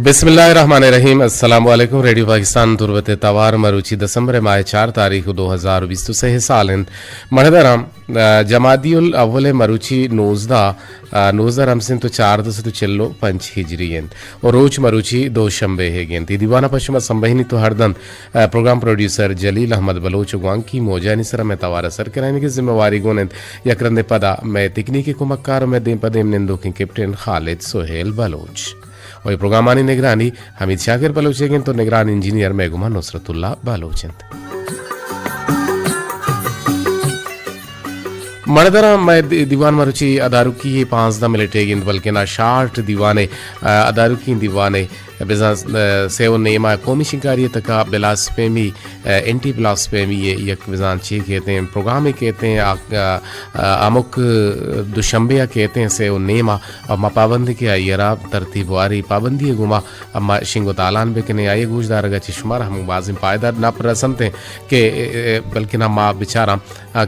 بسم اللہ الرحمن الرحیم۔ السلام علیکم۔ ریڈیو پاکستان تربت ءِ توار، مروچی دسمبر ءِ ماہ ءِ چار تاریخ ءُ دو ہزار ءُ بیست ءُ سے سال اِنت۔ مڑداراں، آ، جمادی الاول ءِ مروچی نوزدہ، آ، نوزدہ رمس اِنت ءُ چاردہ سد ءُ چل ءُ پنچ ہجری اِنت ءُ روچ مروچی دوشنبے ئیگ اِنت۔ اے دیوان ءَ پہ شما سمبہینیت ءُ ہردنت، آ، پروگرام پروڈیوسر جلیل احمد بلوچ ءُ گوانکی موجانی سرا مئے توار ءِ سر کنائینگ ءِ ذمہ واری گون اِنت۔ یک رندے پدا مئے تکنیکی کمکار ءُ مئے دیم پہ دیم نندوکیں کیپٹن خالد سہیل بلوچ۔ ءُ اے پروگرامانی نگرانی حمید شاکر بلوچ ئیگ اِنت ءُ نگران انجینئر مئے گوما نصرت اللہ بلوچ اِنت۔ مڑداراں، مئے دی-، دیوان مروچی ادارکی ءِ پانزدہ منٹ ئیگ اِنت، بلکنا شارٹ دیوانے، آ، ادارکی دیوانے بزاں، آ، سے ءُ نیما قومی شنگکاری ءِ تکا بلاسفیمی، آ، اینٹی بلاسفیمی ءِ یک بزاں چے کہتے ہیں، پروگرامے کہتے ہیں، آ، آ، آ، ہمک دوشنبے ءَ کہتے ہیں سے ءُ نیما، آ، ما پابندی کہ آئی ءَ را ترتیب واری پابندی ءِ گوما ما شنگ ءُ تالان بکنیں، آئی ءِ گوشدارگ ءَ چہ شمارا ہم بازیں پائدہ نپ رسنت کہ، بلکنا ما بچاراں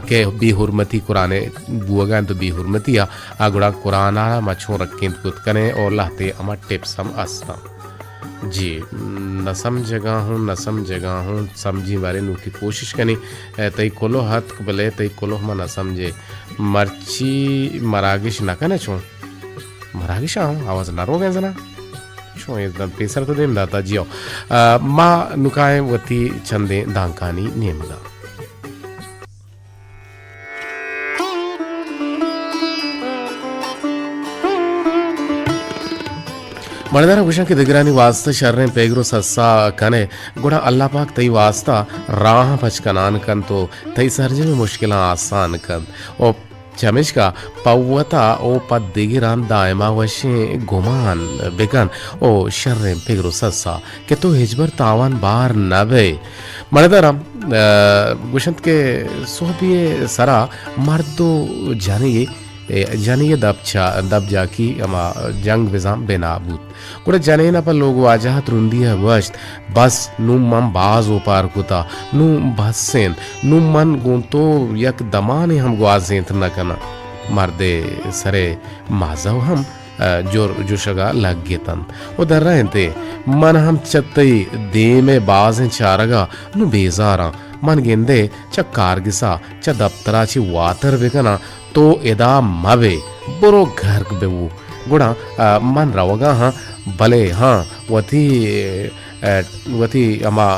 کہ بے حرمتی قرآن ءِ بوگ ءَ اِنت ءُ بے حرمتی ءَ، آ گڑا قرآن ءَ را ما چون رکینت کت کنیں ءُ لہتے ہما ٹپس ہم است اَنت۔ جی، نہ سمجھگا ہوں، نہ سمجھگا ہوں، سمجھی بارے نوکی کوشش کنی۔ اے تئی کلوہ اتک، بلے تئی کلوہ ما نہ سمجھے۔ مرچی مراگش نہ کنے چون؟ مراگش آں، آواز نہ روگ ءَ زنا۔ چون اے دن پیسر تو دیم داتا جیو۔ آ، ما نکائیں وتی چندیں دانکانی نیمگا۔ مڑداراں گوشاں کہ دگرانی واسطہ شریں پگر ءُ سسا کنے، گڑا اللہ پاک تئی واسطہ راہاں پچ کنان کنت ءُ تئی سرجمیں مشکلاں آسان کنت۔ ءُ چمیشکا پہ وتا ءُ پہ دگراں دائما وشیں گمان بکن ءُ شریں پگر ءُ سسا کہ تو ہچبر تاوان بار نہ بئے۔ مڑداراں، آ، گوشنت کہ سہبی ءِ سرا مرد ءُ جنی، اے، جنی ءِ دپ چا-، دپ جاکی ہما جنگ بزاں بنا بوت۔ گڑا جنین ءَ پہ لوگ واجہ ءَ ترندی ءَ گوشت، بس، نوں من باز اوپار کتا، نوں بس اِنت، نوں من گوں تو یک دمانے ہم گوازینت نہ کناں۔ مرد ءِ سر ءِ مازو ہم، آ، جر-، جوشگ ءَ لگ اتنت ءُ درائینت ئے، من ہم چہ تئی دیم ءِ بازیں چارگ ءَ نوں بیزاراں۔ من گندئے چہ کارگس ءَ، چہ دپتر ءَ چہ واتر بکناں، تو ادا مہ بئے، برو گرگ بہ بو۔ گڑا، آ، من روگا ہاں، بلے ہاں، وتی، آ، وتی ہما،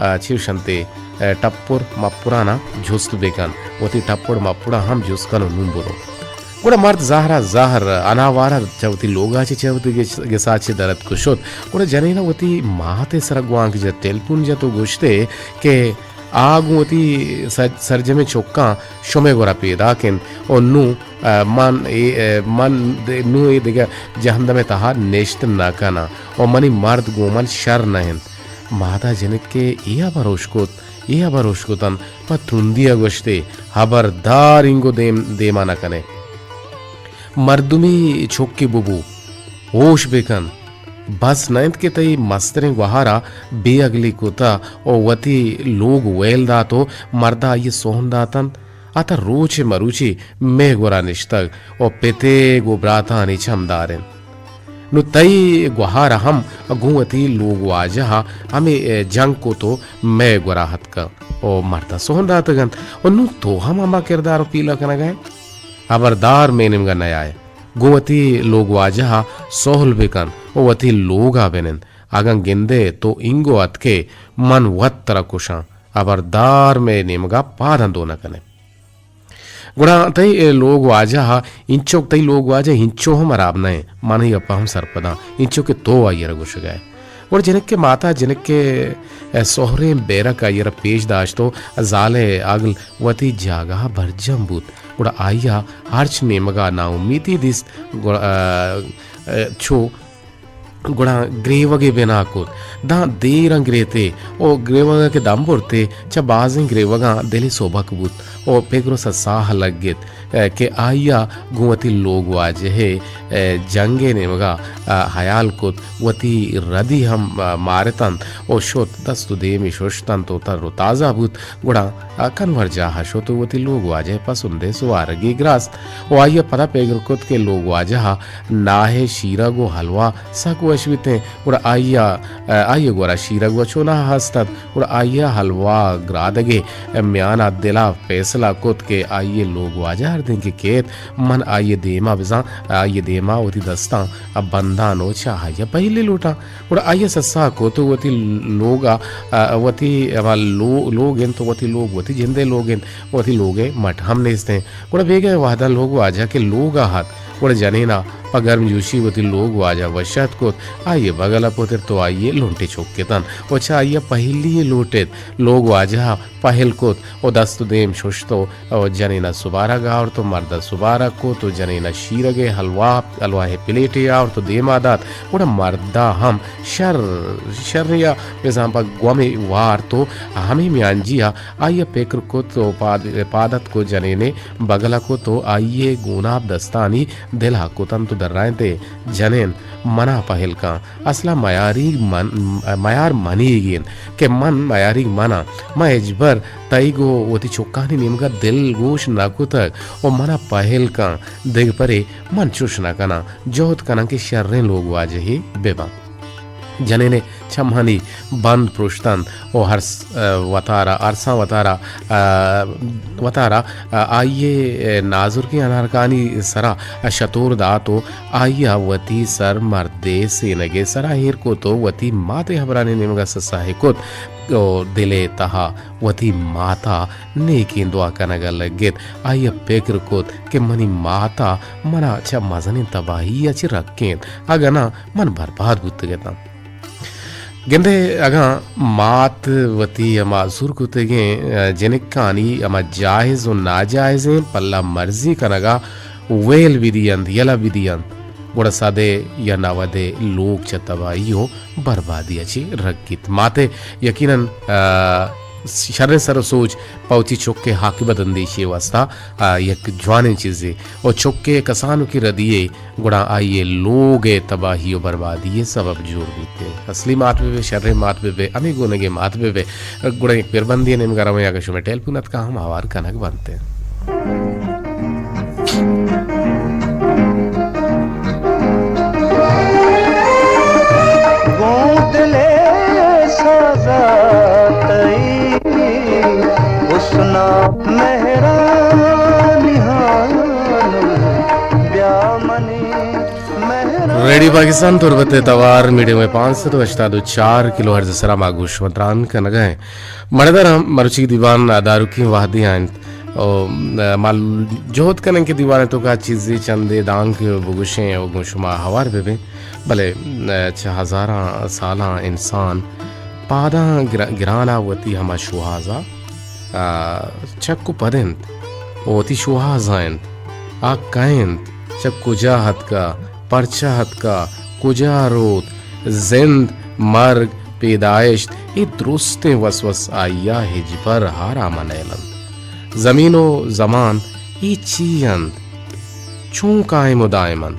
آ، چی گوشنتے، آ، ٹپر مپراناں جست بکن، وتی ٹپڑ مپڑاں ہم جست کن ءُ نوں برو۔ گڑا مرد زہرا زہر اناوارا چہ وتی لوگا چہ، چہ وتی گس-، گسا چہ در اتک ءُ شت۔ گڑا جنینا وتی مات ءِ سرا گوانک جت، ٹیلیفون جت ءُ گوشتے کہ آ گوں وتی سر-، سرجمیں چکاں شمئے گورا پیداک اِنت ءُ نوں، آ، من اے، آ، من د-، نوں اے دگہ جہندم ءِ تہا نشت نہ کناں ءُ منی مرد گوں من شر نہ اِنت۔ ماتا جنک ءَ اے ہبر اشکت، اے ہبر اشکتن، پہ ترندی ءَ گوشتے، ہبردار اینگو دیم، دیما نہ کنے۔ مردمی چکے ببو، ہوش بکن۔ بس نہ اِنت کہ تئی مستریں گوہارا بے اگلی کتہ ءُ وتی لوگ ویل دات ءُ مردا آئی ءَ سہن داتنت۔ آ تاں روچ ءِ مروچی مئے گورا نشتگ ءُ پت ءِ گوں براتانی چمدار اِنت۔ نوں تئی گوہار ہم گوں وتی لوگ واجہ ءَ ہمے جنگ کت ءُ مئے گورا اتکہ ءُ مردا سہن داتگ اَنت ءُ نوں تو ہم ہما کردار ءُ پیلہ کنگ ءَ ئے۔ ہبردار مئے نیمگ ءَ نیائے۔ گوں وتی لوگ واجہ ءَ سہل بکن ءُ وتی لوگ ءَ بنند۔ اگاں گندئے تو اینگو اتکئے، من وت ترا کشاں۔ ہبردار مئے نیمگ ءَ پاداں دو نہ کنئے۔ گڑا تئی اے لوگ واجہ ءَ انچو، تئی لوگ واجہ انچو ہم ہراب نہ اِنت، من اے گپ ءَ ہم سرپداں، انچو کہ تو آئی ءَ را گوشگ ءَ ئے۔ گڑا جنک ءِ مات ءَ جنک ءِ سہریں بیرک آئی ءَ را پیش داشت ءُ زال ءِ اگل وتی جاگہ ءَ برجم بوت۔ گڑا آئی ءَ ہرچ نیمگ ءَ ناامیتی دیست، گڑا، آ، آ، چو گڑا گریوگے بنا کت۔ داں دیراں گریتے ءُ گریوگ ءَ کہ دم برتے، چہ بازیں گریوگاں دل ئے سبک بوت ءُ پگر ءُ سسا لگت۔ کہ آئی ءَ گوں وتی لوگ واجہ ءِ جنگ ءِ نیمگ ءَ ہیال کت، وتی ردی ہم مارتنت و شت، دست و دیمی ششتنت و تر و تازہ بوت، گڑا کنور جاہ ءَ شت و وتی لوگ واجہ ءِ پسند ءِ سوارگی گراست و آئی ءَ پدا پگر کت کہ لوگ واجہ ءَ ناہ ءِ شیرگ و حلوا سک وش بیتیں، گڑا آئی ءَ، آئی ءِ گورا شیرگ و چوناہا ہست ات۔ گڑا آئی ءَ حلوا گرادگ ءِ میان ءَ دل ءَ پیسلہ کت کہ آئی ءِ لوگ واجہ ہردیں کہ کیت، من آئی ءِ دیم ءَ بزاں، آئی ءِ دیم ءَ وتی دستاں بنداں و چہ آئی ءَ پہلی لوٹاں۔ گڑا آئی ءَ سسا کت و وتی لوگ ءَ، وتی ہما لو-، لوگ انت، وتی لوگ وتی جند ءِ لوگ انت، وتی لوگ ءِ مٹ ہم نیست انت۔ گڑا بیگہ ءِ وہداں لوگ واجہ کہ لوگ ءَ ات، گڑا جنین ءَ پہ گرم جوشی وتی لوگ واجہ وش اتک کت، آئی ءِ بگل ءَ پترت و آئی ءِ لنٹے چک اتنت و چہ آئی ءَ پہلی لوٹت۔ لوگ واجہ ءَ پہل کت و دست و دیم ششت و، و جنین ءَ سبارگ آورت و مرد ءَ سبارگ کت و جنین ءَ شیرگ ءِ حلوا، حلوا ءِ پلیٹے آورت و دیم ءَ دات۔ گڑا مرد ءَ ہم شر، شرے ءَ بزاں پہ گومے وارت و ہمے میانجی ءَ آئی ءَ پکر کت و پاد، پاد اتک و جنین ءِ بگل ءَ کت و آئی ءِ گوناپ دستانی دل ءَ کتنت و درائینت ئے، جنین، من ءَ پہل کن، اصل ءَ میاریگ من، میار منیگ انت کہ من میاریگ من آں۔ من ہچبر تئیگ و وتی چکانی نیمگ ءَ دلگوش نہ کتگ و من ءَ پہل کن، دگہ برے من چش نہ کناں، جہد کناں کہ شریں لوگ واجہے بہ باں۔ جنین ءِ چمانی بند پرشتنت و ارس، وتارا، ارساں وتارا، وتارا آئی ءِ نازرکیں انارکانی سرا شتور دات و آئی ءَ وتی سر مرد ءِ سینگ ءِ سرا ایر کت و وتی مات ءِ ہبرانی نیمگ ءَ سساہی کت و دل ءِ تہا وتی مات ءَ نیکیں دعا کنگ ءَ لگت۔ آئی ءَ پکر کت کہ منی مات ءَ من ءَ چہ مزنیں تباہی ءَ چہ رکینت، اگاں ناں من برباد بوتگ اتاں۔ گندے اگاں مات وتی ہما زور کتگیں، آ، جنکانی ہما جائز و ناجائزیں پلہ مرزی کنگ ءَ ویل بدینت، یلہ بدینت، گڑا سدے یا نودے لوگ چہ تباہی و بربادی ءَ چہ رکیت۔ مات ءِ یقیناً، آ، شریں سر و سوج پہ وتی چک ءِ عاقبت اندیشی ءِ واستہ، آ، یک جوانیں چیزے و چک ءِ کسانکیں ردی یے گڑا آئی ءِ لوگ ءِ تباہی و بربادی ءِ سبب جوڑ بیت۔ اصلی مات بہ بئے، شریں مات بہ بئے، ہمے گونگیں مات بہ بئے، گڑا یک پربندے ءِ نیمگ ءَ رویں، اگاں شمئے ٹیلیفون اتکا ہم ہوار کنگ بنت۔ گوں دل ءِ سازا تئی حسن ءَ مہرانی ہانو بیا منی مہرانی۔ ریڈیو پاکستان تربت ءِ توار میڈیم ویو پانچ سد و ہشتاد و چار کلو ہرٹز ءِ سرا ما گوش ودران کنگ ءَ ایں۔ مڑداراں، مروچی دیوان داروکیں وہدے ءَ انت۔ او، ما جہد کنیں کہ دیوان ءِ توکا چیزے چندے دانک بگوشیں و گوں شما ہوار بہ بیں۔ بلے چہ ہزاراں سالاں انسان پاداں گر-، گران ءَ وتی ہما شوہاز ءَ، آ، چک و پد انت و وتی شوہاز ءَ انت۔ آ کئے انت؟ چہ کجا اتکا؟ پرچا اتکا؟ کجا روت؟ زند، مرگ، پیدائشت، اے درستیں وسوس آئی ءَ ہچبر آرام ءَ نیلنت۔ زمین و زمان، اے چی انت؟ چون قائم و دائم انت؟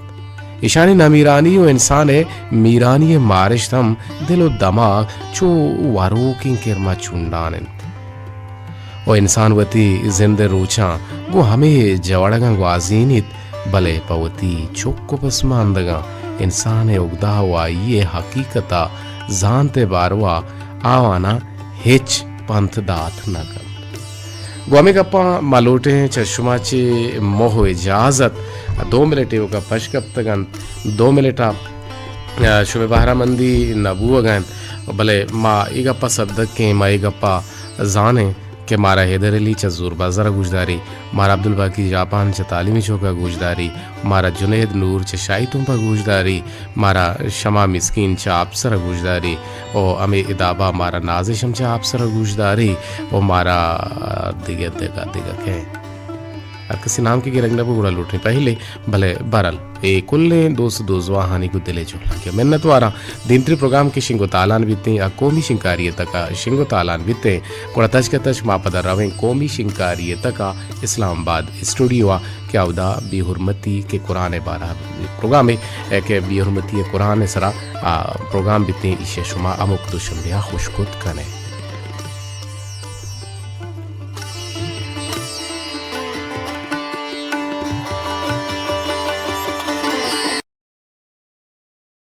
ایشانی نمیرانی و انسان ءِ میرانی ءِ مارشت ہم دل و دماغ چو وروکیں کرم ءَ چنڈان انت۔ و انسان وتی زند ءِ روچاں گوں ہمے جوڑگاں گوازینیت، بلے پہ وتی چک و پسماندگاں انسان ءِ اگدہ و آئی ءِ حقیقت ءَ زانت ءِ باروا آواناں ہچ پنت دات نہ کنت۔ گوں ہمے گپاں ما لوٹیں چہ شما چہ موہ و اجازت، دو منٹ ایوکا پش کپتگ انت، دو منٹ ءَ، آ، شمئے بہرامندی نہ بوگ ءَ انت، بلے ما اے گپ ءَ صدق ایں، ما اے گپ ءَ زانیں کہ مارا حیدر علی چہ زور بازار ءَ گوشداری، مارا عبدالباقی جاپان چہ تعلیمی چوک ءَ گوشداری، مارا جنید نور چہ شاہی تمپ ءَ گوشداری، مارا شما مسکین چہ آپسر ءَ گوشداری، او ہمے ادابہ مارا نازش ہم چہ آپسر ءَ گوشداری، او مارا دگہ، دگہ، دگہ کئے؟ ہر کسی نام کہ گرگ نہ بو گڑا لوٹیں پہلے، بلے بہرحال اے کلیں دوست دوزواہانی گوں دل ءِ جہلانکے ءَ منت واراں۔ دیمتری پروگرام کہ شنگ ءُ تالان بیتیں آ قومی شنگکاری ءِ تک ءَ شنگ ءُ تالان بیتیں، گڑا تچک ءَ تچک ما پدا رویں قومی شنگکاری ءِ تک ءَ اسلام آباد اسٹوڈیو ءَ کہ اودا بے حرمتی کہ قرآن ءِ بارہ ءَ پروگرامے کہ بے حرمتی قرآن ءِ سرا آ پروگرام بیتیں، ایشی ءَ شما ہمک دوشنبے ءَ خوش کت کن ئے۔